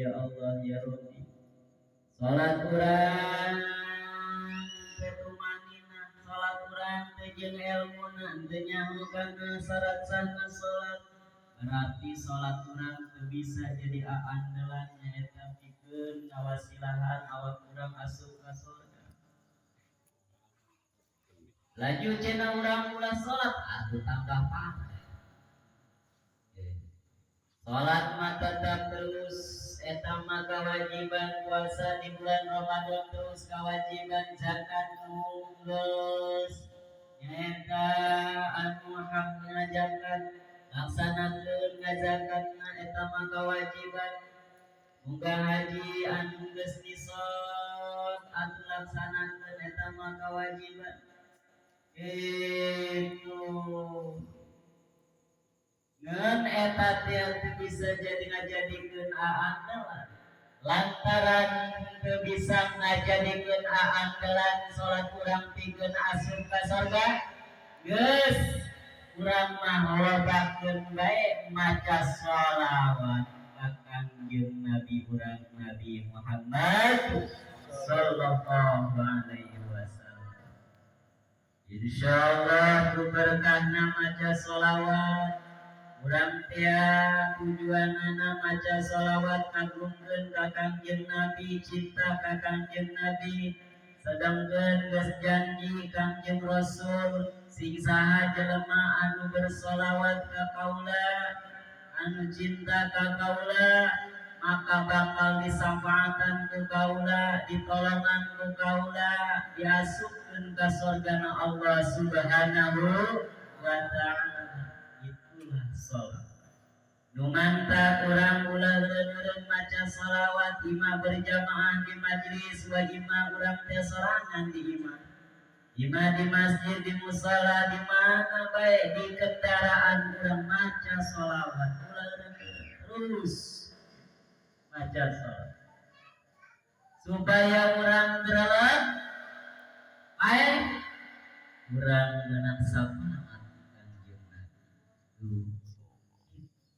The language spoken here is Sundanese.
Ya Allah, ya Rabbi. Salat urang teu tumaninah, salat urang teu jeung elmuna, teu nyaho kana syarat sahna salat. Berarti salat urang teu bisa jadi andalan, nyaeta pikeun ngawasilahan awak urang asup ka surga. Laju cenah urang ulah salat, atuh tambah parah. Salat mah tetap terus, eta mah kewajiban. Puasa di bulan Ramadan terus kewajiban. Zakat geus nyaeta anu hakna zakat, laksanakeun ngazakatna, eta mah kewajiban. Munggah haji anu geus nisab atuh laksanakeun, eta mah kewajiban. Itu ngan eta teh teu bisa jadi ngajadikeun andalan. Lantaran teu bisa ngajadikeun andalan salat urang pikeun asup ka sorga, geus urang mah lobakeun bae maca sholawat ka Kangjeng Nabi urang, Nabi Muhammad sallallahu alaihi wasallam. Insyaallah ku berkahna maca sholawat urang teh, tujuanana maca sholawat ngagungkeun ka Kangjeng Nabi, cinta ka Kangjeng Nabi. Sedangkan geus janji Kangjeng Rasul, sing saha jelema anu bersolawat ka kaula, anu cinta ka kaula, maka bakal disafaatan ku kaula, ditolongan ku kaula, diasupkeun ka sorgana Allah Subhanahu wa Ta'ala. Itulah sholawat. Nu mantak urang ulah eureun maca sholawat, ima berjamaah di majlis wa ima urang teh sorangan di imah. Ima di masjid, di musala, di mana bae, di kendaraan urang maca sholawat. Ulah terus maca sholawat supaya urang beralak bae, urang menang syafaat Kanjeng Nabi.